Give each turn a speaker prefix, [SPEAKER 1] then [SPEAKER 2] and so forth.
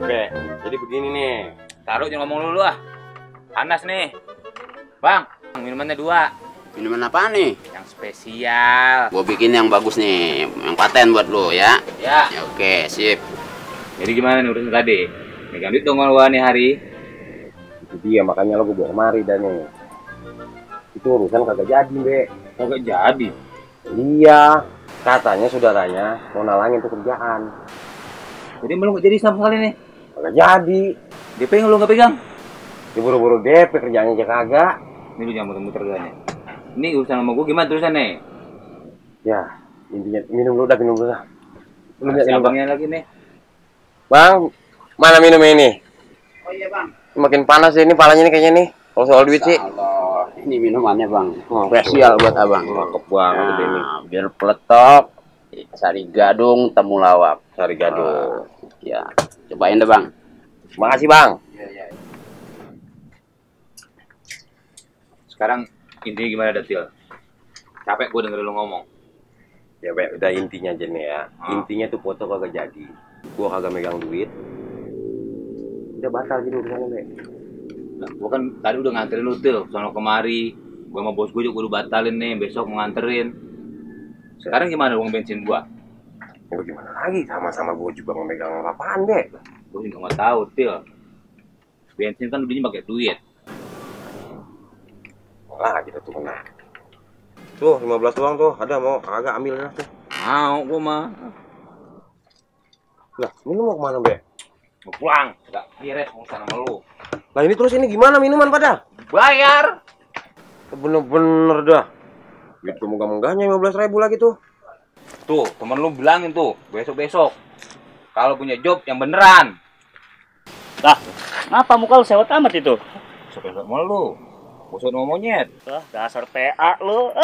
[SPEAKER 1] Oke, jadi begini nih.
[SPEAKER 2] Taruh jangan ngomong dulu ah. Panas nih. Bang, minumannya 2.
[SPEAKER 3] Minuman apa nih?
[SPEAKER 2] Yang spesial.
[SPEAKER 3] Gua bikin yang bagus nih, yang paten buat lu ya.
[SPEAKER 2] Ya.
[SPEAKER 3] Ya, oke, sip.
[SPEAKER 2] Jadi gimana nih urusan tadi? Megang duit dong gua nih hari.
[SPEAKER 1] Itu dia, makanya lo gue bawa kemari dan nih. Itu urusan kagak jadi, Be.
[SPEAKER 2] Kagak jadi.
[SPEAKER 1] Iya, katanya saudaranya mau nalangin tuh kerjaan.
[SPEAKER 2] Jadi belum jadi sama sekali nih.
[SPEAKER 1] Kagak jadi.
[SPEAKER 2] DP lu nggak pegang?
[SPEAKER 1] Diburu-buru DP kerjaannya aja kagak.
[SPEAKER 2] Ini lu jangan muter-muter gani. Ini urusan sama gua gimana terusan nih?
[SPEAKER 1] Ya, intinya minum dulu dah, minum dulu dah. Lu lihat minum, Bang.
[SPEAKER 2] Abangnya lagi nih.
[SPEAKER 1] Bang, mana minum ini?
[SPEAKER 3] Oh iya, Bang.
[SPEAKER 1] Makin panas ini palanya nih kayaknya nih. Kalau soal duit sih.
[SPEAKER 3] Allah, ini minumannya, Bang.
[SPEAKER 1] Oh,
[SPEAKER 3] Spesial buat Abang.
[SPEAKER 1] Cakep banget ini.
[SPEAKER 3] Biar peletok. Sari gadung, temulawak.
[SPEAKER 1] Sari gadung.
[SPEAKER 3] Ya, cobain deh, Bang.
[SPEAKER 1] Makasih, Bang.
[SPEAKER 2] Sekarang intinya gimana Datil? Capek gua denger lu ngomong.
[SPEAKER 1] Ya, Be, udah intinya aja nih ya. Intinya tuh foto kagak jadi. Gua kagak megang duit. Udah batal gitu urusannya, Be.
[SPEAKER 2] Nah, gua kan tadi udah nganterin lu Til, sono kemari. Gua sama bos gua juga udah batalin nih, besok mau nganterin. Sekarang gimana uang bensin gua?
[SPEAKER 1] Ya gimana lagi, sama-sama gua juga memegang apaan, Be.
[SPEAKER 2] Gua juga nggak tahu Til. Bensin kan belinya pakai duit.
[SPEAKER 1] Lah, kita tuh kena. Tuh, 15 doang tuh. Ada mau agak ambil lah tuh.
[SPEAKER 2] Mau gua mah.
[SPEAKER 1] Lah, ini mau kemana, Be?
[SPEAKER 2] Mau pulang, nggak beres urusan sama lu.
[SPEAKER 1] Lah ini terus ini gimana minuman pada?
[SPEAKER 2] Bayar.
[SPEAKER 1] Bener-bener dah. Duit kemunggah-munggahnya 15.000 lagi tuh.
[SPEAKER 2] Tuh, temen lu bilangin tuh, besok-besok. Kalau punya job yang beneran.
[SPEAKER 4] Lah, ngapa muka lu sewot amat itu?
[SPEAKER 2] Besok-besok sama lu. Bosok mau monyet.
[SPEAKER 4] Wah, dasar TA lu.